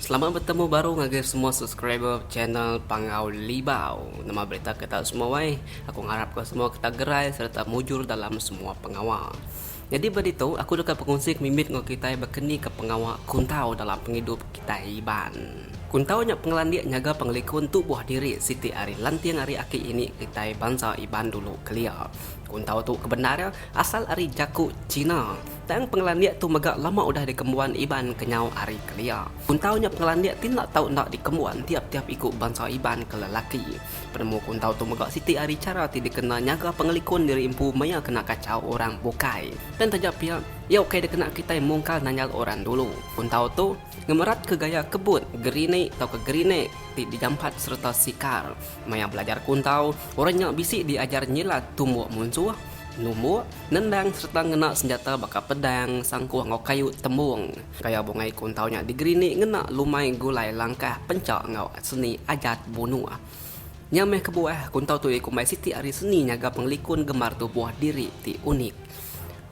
Selamat betemu baru ngagai semua subscriber channel Panggau Libau. Nama berita kita semua wai? Aku ngarap ka semua kita gerai sereta mujur dalam semua pengawa. Nyadi ba ditu aku deka bekunsi ke mimit enggau kitai bekeni ke pengawa kuntau dalam pengidup kitai Iban. Kuntau nya pengelandik nyaga pengelikun tubuh diri siti ari lanting ari aki ini kitai bansa Iban dulu kelia. Kuntau tu kebendar iya asal ari jaku Cina. Tang pengelandik tu mega lama udah dikembuan Iban kenyau ari kelia. Kuntau nya pengelandik ti enda tau enda dikembuan tiap-tiap iku bansa Iban ke lelaki. Penemu kuntau tu mega siti ari chara ti dikena nyaga pengelikun diri empu maya kena kachau orang bukai. Tang taja pia, iya ukai dikena kitai mungkal nanyal orang dulu. Kuntau tu ngemeratka gaya kebut, gerinik tauka gerinek ti dijampat sereta sikar. Maya belajar kuntau, orang nya bisi diajar nyilat tumbuk munsuh, Numbuk, nendang sereta ngena senjata baka pedang, sangkuh enggau kayu tembung. Gaya bungai kuntau nya digerinik ngena lumai gulai langkah pencha enggau seni ajat bunuh. Nya meh kebuah, kuntau tu dikumbai siti ari seni nyaga pengelikun gembar tubuh diri ti unik,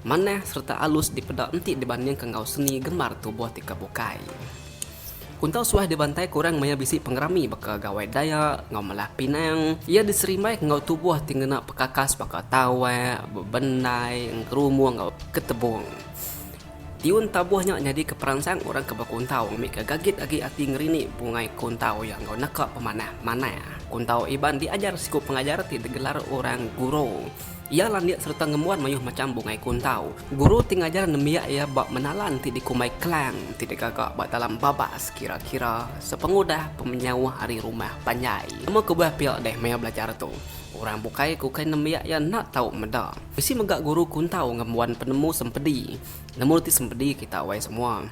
manah sereta alus dipeda enti dibandingka enggau seni gembar tubuh ti ke bukai. Kuntau suah dibantai ke orang maya bisi pengerami baka Gawai Dayak enggau Melah Pinang. Iya diserimbai enggau tubuh ti ngena pekakas baka tawak, bebendai, engkerumung enggau ketebung. Tiun tabuh nya nyadika peransang orang ke bekuntau ngambika gagit agi ati ngerinik bungai kuntau iya enggau naka pemanah manah. Kuntau Iban diajar siku pengajar ti digelar orang guru. Iya landik sereta ngembuan mayuh macham bungai kuntau. Guru ti ngajar nembiak iya ba menalan ti dikumbai kelang ti digaga ba dalam babas kira-kira sepengudah pemenyauh ari rumah panjai. Nama kebuah pia deh maya belajar tu? Orang bukai ke ukai nembiak iya enda tau meda. Bisi mega guru kuntau ngembuan penemu sempedi. Nemu reti sempedi kita wai semua.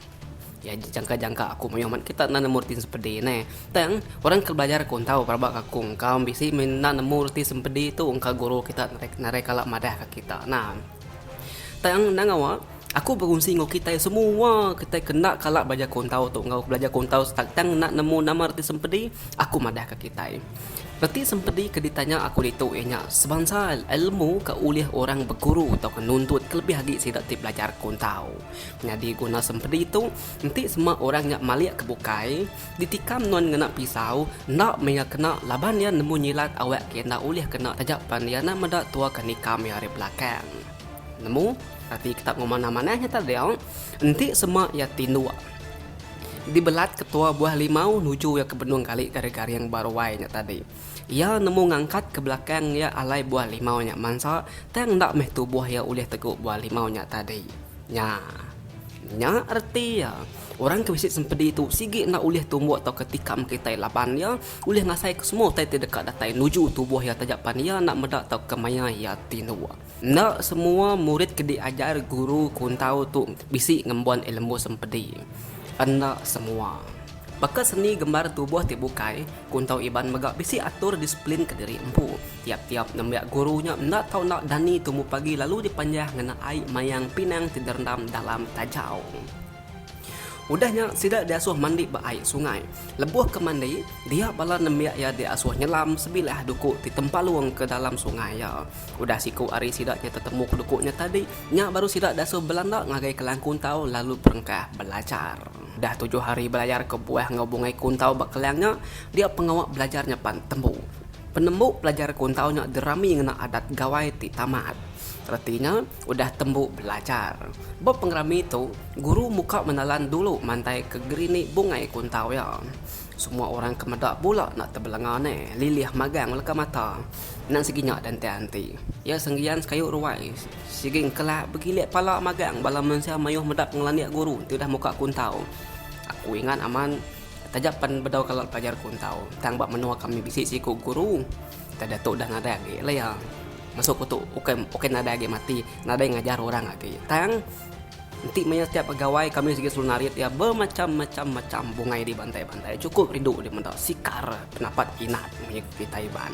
Ya jangka-jangka aku mayuh amat kita enda nemu reti sempedi neh. Tang orang ke belajar ku entau pelaba ka aku engka bisi meh enda nemu reti sempedi tu engka guru kita nadai kala madah ka kita nah. Tang enda ngawa aku bekunsi enggau kitai semua kitai ke enda kala belajar ku entau tu enggau belajar ku entau tang enda nemu nama reti sempedi aku madah ka kitai. Reti sempedi ke ditanya aku ditu iya nya sebansa ilmu ke ulih orang beguru tauka nuntut kelebih agi sida ti belajar ku entau. Nyadi guna sempedi tu, enti sema orang nya malik ke bukai, ditikam nuan ngena pisau, enda meh iya kena laban iya nemu nyilat awak ke enda ulih kena taja pan iya enda meda tua ke nikam iya ari belakang. Nemu? Reti kita ngumba manah nya tadi au. Enti sema iya tinduk, dibelat ke tua buah limau nuju iya ke benung gali garing-garing ba ruai nya tadi. Iya nemu ngangkat ke belakang iya alai buah limau nya mansa tang enda meh tubuh iya ulih tegu buah limau nya tadi. Nya. Nya reti iya, orang ke bisi sempedi tu sigi enda ulih tumbuk tauka tikam kitai laban iya ulih ngasaika semua utai ti deka datai nuju tubuh iya taja pan iya enda meda tauka maya iya tinduk. Enda semua murid ke diajar guru kuntau tu bisi ngembuan ilmu sempedi. Enda semua. Baka seni gembar tubuh ti bukai, Kuntau Iban mega bisi atur disiplin kediri empu. Tiap-tiap nembiak guru nya enda tau enda dani tumu pagi lalu dipanjah ngena ai mayang pinang ti direndam dalam tajau. Udah nya, sida diasuh mandi ba ai sungai. Lebuh ke mandi, dia bala nembiak iya diasuh nyelam sebilah duku ti tempalung ke dalam sungai iya. Udah siku ari sida nya tetemu ke duku nya tadi, nya baru sida diasuh belanda ngagai Kelang Kuntau lalu berengkah belajar. Udah tujuh hari belajar ke buah enggau bungai kuntau ba kelang nya, dia pengawa belajar nya pan tembu. Penembu pelajar kuntau nya dirami ngena adat gawai ti tamat. Reti nya, udah tembu belajar. Ba pengerami tu, guru muka menalan dulu mantai ke gerinik bungai kuntau iya. Semua orang ke meda bula enda tebelenga neh, lilih magang leka mata. Endang sigi nya dan anti-anti. Iya senggian sekayu ruai. Sigi engkelak begilik pala magang bala mensia mayuh meda pengelandik guru ti udah muka kuntau. Aku ingat amat taja pan bedau kala pelajar kuntau tang ba menua kami bisi siku guru ti diatu udah nadai agi lah iya. Maksud ku tu ukai ukai nadai agi mati nadai ngajar orang agi tang Enti maya tiap gawai kami sigi selalu narit iya bemacham macham macham bungai di bantai bantai chukup rindu di meda sikar penapat inat munyi kitai Iban.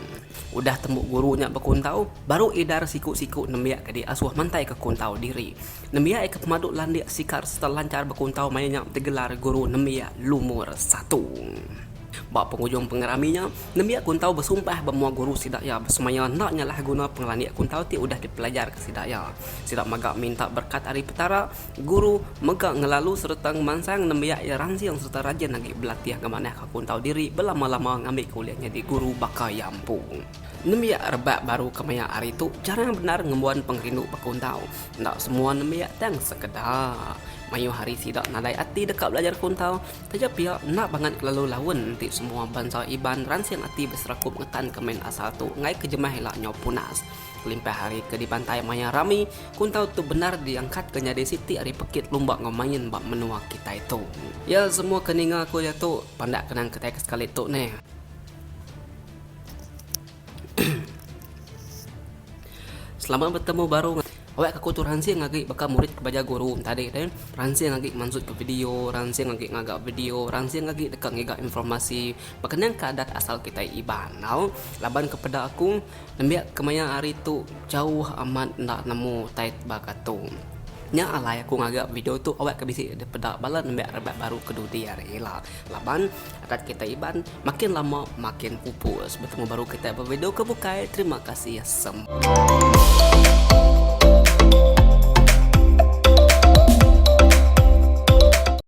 Udah tembu guru nya bekuntau baru idar siku siku nembiak ke diasuh mantai ke kuntau diri. Nembiak iya ke pemadu landik sikar sereta lanchar bekuntau maya nya digelar guru nembiak lumur satu. Ba pengujung pengerami nya, nembiak kuntau besumpah ba mua guru sida iya besemaya enda nyalah guna pengelandik kuntau ti udah dipelajarka sida iya. Sida mega minta berekat ari Petara, guru mega ngelalu sereta ngemansang nembiak iya ransing sereta rajin agi belatih ngemanahka kuntau diri belama-lama ngambika ulih nyadi guru baka iya empu. Nembiak rebak baru kemaya hari tu jarang bendar ngembuan pengerindu bekuntau. Enda semua nembiak tang sekeda. Mayuh hari sida nadai ati deka belajar kuntau. Taja pia enda bangat kelalu laun enti semua bansa Iban ransing ati beserakup ngetanka main asal tu enggai ke jemah ila nyau punas. Kelimpah ari ke dibantai maya rami, kuntau tu bendar diangkatka nyadi siti ari pekit lumba enggau main ba menua kitai tu. Ya semua ke ninga aku diatu pandak kenang kitai ke sekali tu neh. Selamat betemu baru awak aku tu ransing agi baka murid ke baja guru tadi deh ransing agi mansut ke video ransing agi ngaga video ransing agi deka ngiga informasi bekenang ke adat asal kitai Iban tau laban ke peda aku nembiak kemaya hari tu jauh amat enda nemu utai baka tu. Nya alai aku ngaga video tu awak ke bisi dipeda bala nembiak rebak baru ke dudi hari ila. Laban adat kitai Iban makin lama makin pupus. Betemu baru kitai ba video ke bukai. Terima kasih semua.